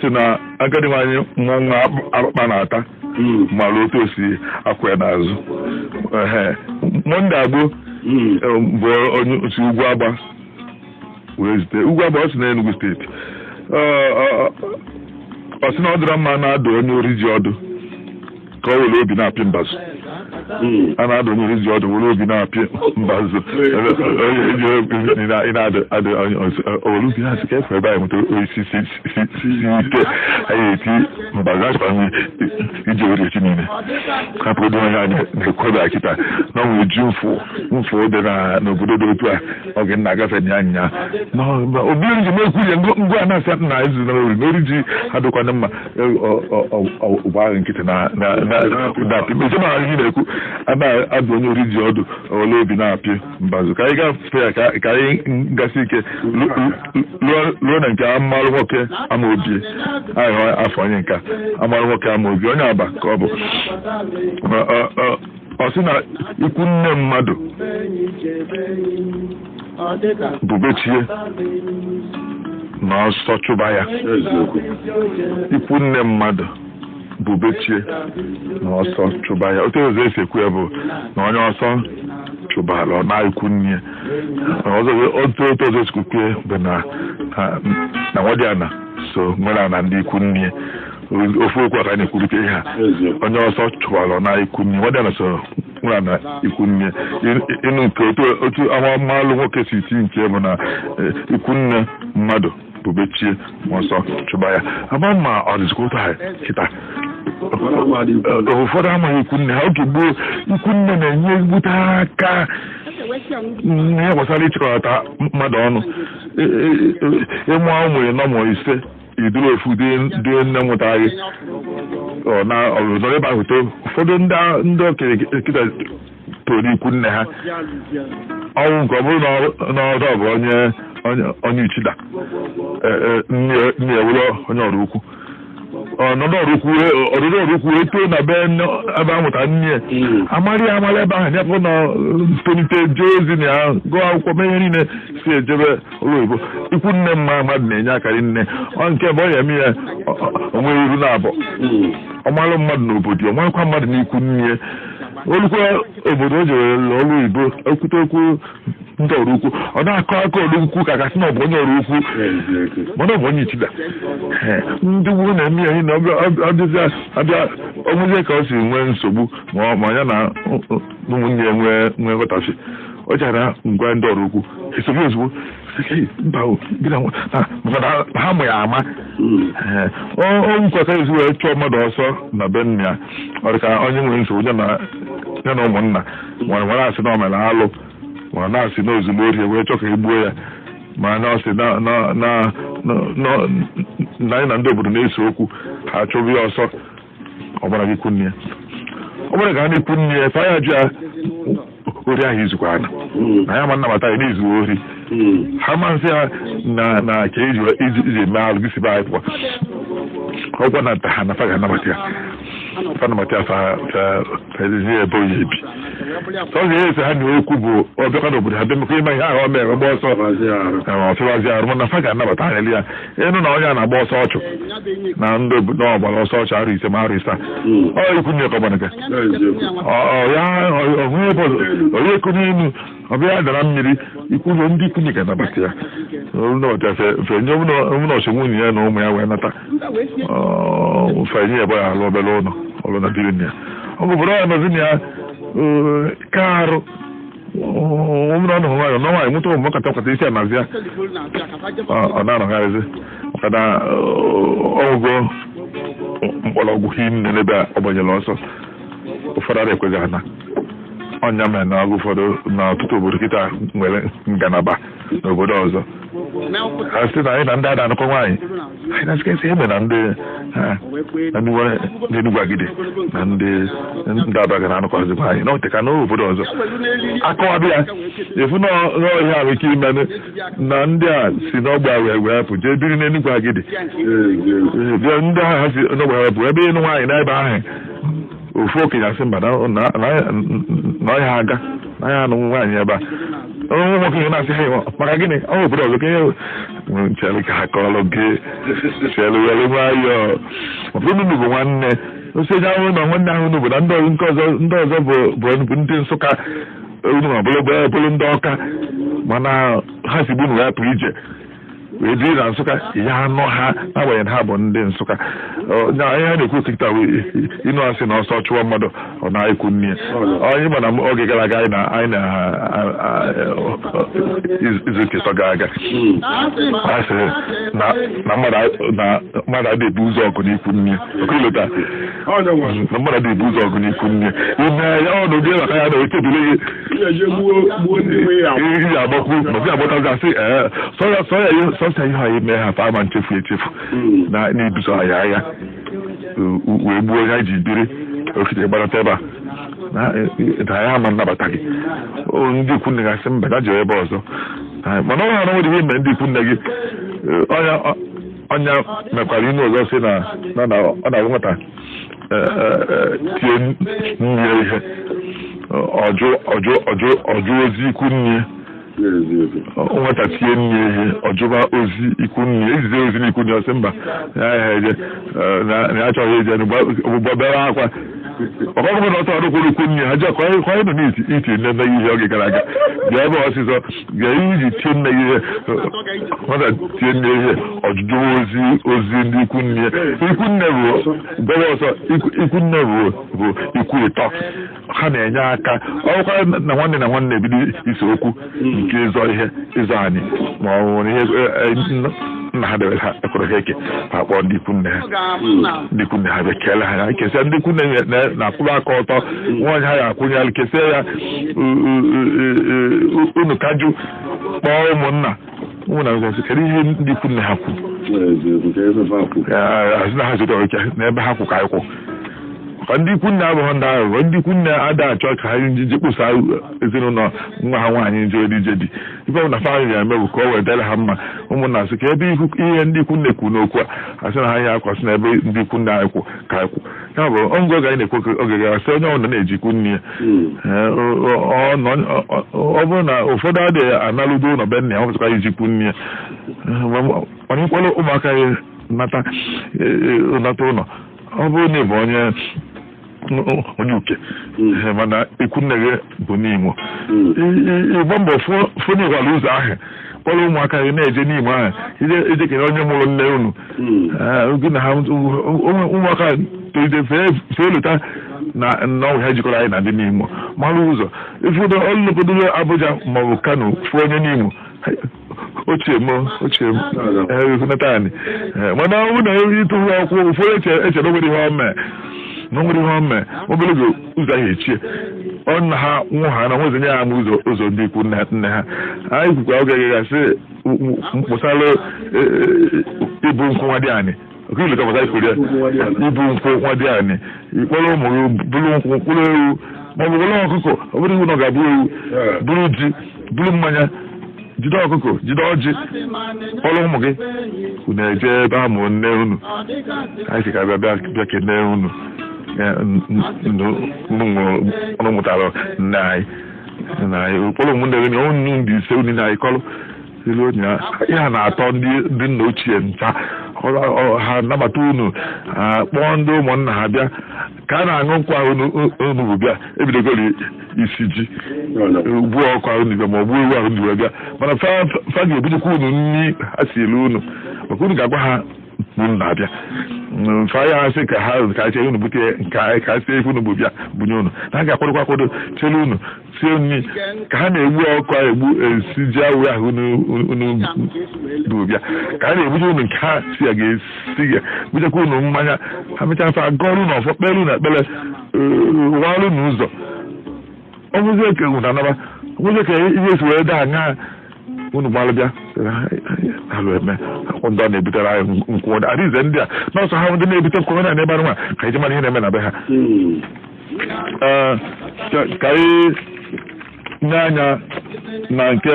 Sị na agadi nwaanyị mụọ nwa akpụkpa na-ata mara otu o si akwa ya n'azụ. Ehe. Monday Agbo bụ onye si Ugwu Agba wee zute Ugwu Agba. Ọ si na Enugu Steeti. Ọ sị na ọ dịrọ mma na-adụ onye ori ji ọdụ ka ọ were obi na-apị mbazụ. A na-adụ onye ori ji ọdụ were obi na-apị mbazụ. Onye ji obi ị na-adụ adụ onye o were obi na-asị ka efe ebe anyị nweta osisi si ike anyị eti mbazụ. Achọkwa m iji ori echi niile hapụgodo onye anyị na-ekweba kịta na ọ nwere ji mfụ mfụ dị na n'obodo dị otu a oge nna agafe nya nya obi ori ji na-ekwu ya ngwa a na-asị na ezu na ori na ori ji adịkwana mma ụgbọ ahụ nkịtị na na na na-apị mgbe ma ihe na-ekwu a na-adụ onye ori ji ọdụ ole obi na-apị mbazụ. Ka anyị gafee ya, ka anyị gasị ike ruo na nke amalụ nwoke ama obi ahụ afọ onye nka amalụ nwoke ama obi onye Aba ka ọ bụ. Ọ sị na ikwu nne mmadụ bụ bechie na ọsọ chụba ya. Eziokwu. Ikwu nne mmadụ bụ bechie na ọsọ chụba ya. Otu ọzọ esi ekwu ya bụ na onye ọsọ chụbara ọ na ikwu nne ya. Ọzọ, otu ọzọ esi ekwu ya bụ na nwadiana so nwere ana ndị ikwu nne ya. Ofu okwu a ka a na-ekwurịta ihe a. Eziokwu. Onye ọsọ chụbara ọ na ikwu nne, nwadiana so nwere ana ikwu nne. Ịnụ nke otu amalụ nwoke si ti nke bụ na ikwu nne mmadụ bụ bechie ma ọsọ chụba ya. Ama ma ọ dịzikwa otu a kịta. Ụfọdụ amaghị ikwu nne ha. Oge gboo, ikwu nne na-enye ezigbote aka ihe gbasara ịchịkọta mmadụ ọnụ. Ịmụọ ụmụ ịnọ ma ise, iduru ofu dị nne mụtara gị, ọ na ọ nọrọ ebe ahụ too. Ụfọdụ ndị okenye kịta toro n'ikwu nne ha. Ọnwụ nke ọ bụrụ na ọdọ bụ onye Ichida, nne ya wụrụ onye ọrụ ukwu, ọnọdụ ọrụ ukwu, ọdụdụ ọrụ ukwu eto na be ebe a mụtara nne ya. Amarị ya amarị ebe ahụ nyepụ na tolite, jee ozi na ya, gụọ akwụkwọ, mee ihe niile si ejebe ụlọ oyibo. Ikwu nne mma mmadụ na-enye akarị nne ọ nke bụ ọ ya eme ya onwe iru na abụọ. Ọmalụ mmadụ n'obodo, ọmalụkwa mmadụ n'ikwu nne ya. Olukwa obodo o jere ọrụ oyibo, ekwute okwu ndị ọrụ ukwu, ọ na-akọ aka ọrụ ukwu ka gasị na ọ bụ onye ọrụ ukwu, mana ọ bụ onye Ichida. Ndị gboo na-eme ya ihe na ọbịa abịa onwezie ka ọ si nwee nsogbu ma ya na ụmụnne ya nwee nghọtachi, ọ jara ngwa ndị ọrụ ukwu esogbu ozugbo. Mba, maka na ha mụ ya ama o nkwata ezi wee chụọ mmadụ ọsọ na be nna ya. Ọ dị ka onye nwere nsogbu ya na ụmụnna nwere asị na ọ mere alụ, ma na-asị na ozugbo ori wee chọọ ka e gbuo ya, ma na ọ sị na anyị na ndị obodo na-ese okwu, ha chụrụ ya ọsọ. Ọ gbara gị ikwu nne ya, ọ gbara ga n'ikwu nne ya, fa ya jụ ya ori ahụ izukwa ana na ya ma nnabata ya n'izu ori. Ha ma nsị ya na ka iji eme alụ gị si be anyị pụọ. Ọgwa na nta ha na fa ga-anabata ya, fa nabata ya, fa fa ebe oyi ebi. Sọ ga ese ha na okwu bụ ọ bịakwa n'obodo ha bịa mekwa ime ihe ahụ o mere gba ọsọ ọ fịwazi arụ, mana fa ga-anabata anyịlị ya. Ịnụ na onye a na-agba ọsọ ọchụ na ndị obodo ọgbara ọsọ ọchụ arụ 5 ma arụ 7, ọ ikwu nne ka ọ gbara ya onwe ebe onye eku n'elu ọ bịa dara mmiri. Ikwu na ndị ikwunye ga-anabata ya, nnabata ya fe nye ọbụna ọchị nwunye ya na ụmụ ya wee nata fe nye ya ebe ya alụ obere ụlọ ọlụ na biri ya. Ọ bụ obodo ya nọzi na ya ka arụ ọbụna ọ nọ nwaanyị nọ nwaanyị mụta ụmụ kata kata isi anazi ya ọ na-anọgharịzi maka na ọgwụgwọ mkpọrọgwụ hinne n'ebe a ọ gbanyere ọsọ. Ụfọdụ ara ekweghị ana ọnya mere na ọgụ ụfọdụ na ọtụtụ obodo kịta nwere ngalaba n'obodo ọzọ. Ha sị na anyị na ndị ada anụkọ nwaanyị, anyị na-asị esi eme na ndị na ndị nwere ndị Enugwu Agidi na ndị Aba ga na-anụkọzi nwaanyị na oteka n'obodo ọzọ. Akọwabịa efu n'ọhịa ahụ ike ime na ndị a si n'ọgba wee pụ jee biri n'Enugwu Agidi bịa. Ndị ahụ ha si n'ọgba wee pụ ebe ịnụ nwaanyị n'ebe ahụ, ofu okenye asị mba, na ọhịa aga na ya anụ nwaanyị ebe a. Ụmụ nwoke na-asị ha maka gịnị ọ obodo ọzọ ka ihe Chere ka ha kọrọ gị, chere, were nwayọọ. Maka unu bụ nwanne osi onye ahụ na nwanne ahụ unu bụ na ndị ọzọ nke ọzọ, ndị ọzọ bụ ndị Nsụka, unu ma bụrụ ndị Ọka, mana ha si bụ unu wee pụ ije wee biri na Nsụka ya anụ ha, n'agbanyeghị na ha bụ ndị Nsụka. Na ihe a na-ekwu kịta bụ ịnụ asị na ọsọ chụwa mmadụ, ọ na-ekwu nne ya onye. Mana oge gara aga, anyị na izu ụka ịtọ gara aga, a sịrị na mmadụ adịghị ebu ụzọ ọgụ n'ikwu nne. Ọkụlota na mmadụ adịghị ebu ụzọ ọgụ n'ikwu nne ime ya ọnụ gị maka ya na echebile gị ihe agbakwu ma gị agbatazi asị ee sọ ya sọsọ ihe anyị mee ha fa ama nchefu echefu na na-ebuso anyị agha wee gbuo onye anyị ji biri okike gbadata ebe a na ya ama nnabata gị. Ndị ikwu nne gasị mba, ga jee ebe ọzọ. Mana ọ hara nwere ihe ime ndị ikwu nne gị ọnya mekwara inu ọzọ sị na ọ na-abụ nwata tie nne ihe, ọjụ ozi ikwu nne. Nwata tie nne ihe, ọjụba ozi ikwu nne, ezize ozi n'ikwu nne, ọsị mba, ya eje na ya achọghị eje, bere akwa. Ọkọkọ na ọtọ ọrụ ikwu nne ha jee ka onye nọ n'iti iti nne nne gị ihe oge gara aga bịa ebe ọsịsọ bịa iji tie nne gị ihe. Nwata tie nne ihe, ọjụjụ ozi ndị ikwu nne. Ikwu nne bụ gbaba ọsọ. Ikwu nne bụ ikwu ịtọ ha na-enye aka ọkwa na nwanne na nwanne ebido ise okwu nke ịzọ ihe, ịzọ anyị, ma ọ nwere ihe nna ha debere ha ekwere ha eke ha kpọọ ndị ikwu nne ha. Ndị ikwu nne ha bịa kelee ha, kesịa. Ndị ikwu nne na-akwụba aka ọtọ. Nwaanyị ha ya akwụnye ya, kesịa ya unu kaju kpọọ ụmụnna. Ụmụnna gasị, kedu ihe ndị ikwu nne ha kwu? Asị na ha zụtara oke n'ebe ha kwụ ka anyị kwụ ka ndị ikwu nne abụghị ndị aghụghọ. Ndị ikwu nne ada achọ ka ha njije kpụsa ezinụlọ nwa ha nwaanyị nje ije dị ife ọ na fa anyị ga-eme bụ ka o wetara ha mma. Ụmụnna sị ka ebe ihe ndị ikwu nne kwu n'okwu a, asị na ha ihe akwa sị na ebe ndị ikwu nne anyị kwụ ka anyị kwụ. Ya bụ ngwa oge anyị na-ekwu oge gara sị onye ọbụla na-eji ikwu nne ya. Ọ bụrụ na ụfọdụ adịghị analụdo ụlọ be nna ya, ọ pụtakwa iji ikwu nne ya, mana ịkpọrọ ụmụaka ya nata ụlọ. Ọ bụrụ na ị bụ onye uke, mana ikwu nne gị bụ n'Imo, ịgba mbọ fụ na ịgwara ụzọ ahụ, kpọrọ ụmụaka gị na-eje n'Imo ahụ ije kene onye mụrụ nne unu gị na ha. Ụmụaka tolite fee lụta na ọnwụ ha jikọrọ anyị na ndị n'Imo mara ụzọ ịfụdo ọlụlụgodo Abuja maọbụ Kano, fụ onye n'Imo ochie m ochie m nata anyị. Mana ọ bụrụ na ịtụrụ akwụkwọ, ụfọdụ eche na onwere ihe o mee, na onwere ihe o mee obere oge ụzọ ahụ echie ọ na ha nwụ ha na nwezi nye ya ama ụzọ ndị ikwu nne ha. Anyị kwukwa oge gasị mkpụsalụ ibu nkwụ nwa dị anyị ibu nkwụ nwa dị anyị, ịkpọrọ ụmụ gị bụrụ nkwụ, mkpụrụ ewu maọbụ bụrụ ọkụkọ. Ọ bụrụ iwu na ọ ga-abụ ewu, bụrụ ji, bụrụ mmanya, jide ọkụkọ, jide ọjị, kpọrọ ụmụ gị unu eje ebe a mụrụ nne unu. Anyị sị ka bịa bịa kene unu unu mụtara nne anyị na anyị kpọrọ ụmụnne gị na unu ndị ise unu na anyị kọrọ ilu onye ya na-atọ ndị nna ochie ncha ha nabata unu, kpọọ ndị ụmụnna ha bịa ka a na-aṅụ nkwụ ahụ unu bụ bịa ebidogori isi ji gbuo ọkụ ahụ bịa ma ọ gbuo ewu ahụ wee bịa. Mana fa ga-ebutekwa unu nri ha si elu unu, maka unu ga-agwa ha unu na-abịa. Fa ya asị ka ha ka chere unu bute nke anyị ka sie ife unu bụ bịa bunye unu, na ha ga-akwadokwa akwado chere unu sie nri ka ha na-egbu ọkụ ahụ, egbu esi ji awụ ahụ unu bụ bịa, ka ha na-ebuje unu nke ha si ya ga-esi ya, butekwa unu mmanya. Ha mechaa, fa gọọrụ unu ọfọ, kpere unu ekpere, walụ unu ụzọ. Ọnwụzie ka unu anaba, ọnwụzie ka ihe si wee daa anya unu gbalụ bịa alụ eme akwụkwọ. Ndị ọ na-ebutere anyị nkwụ adịze ndị a nọọsụ ha, ndị na-ebute nkwụ na n'ebe anụnwa ka anyị mara ihe na-eme na be ha. Ka anyị nye anya na nke.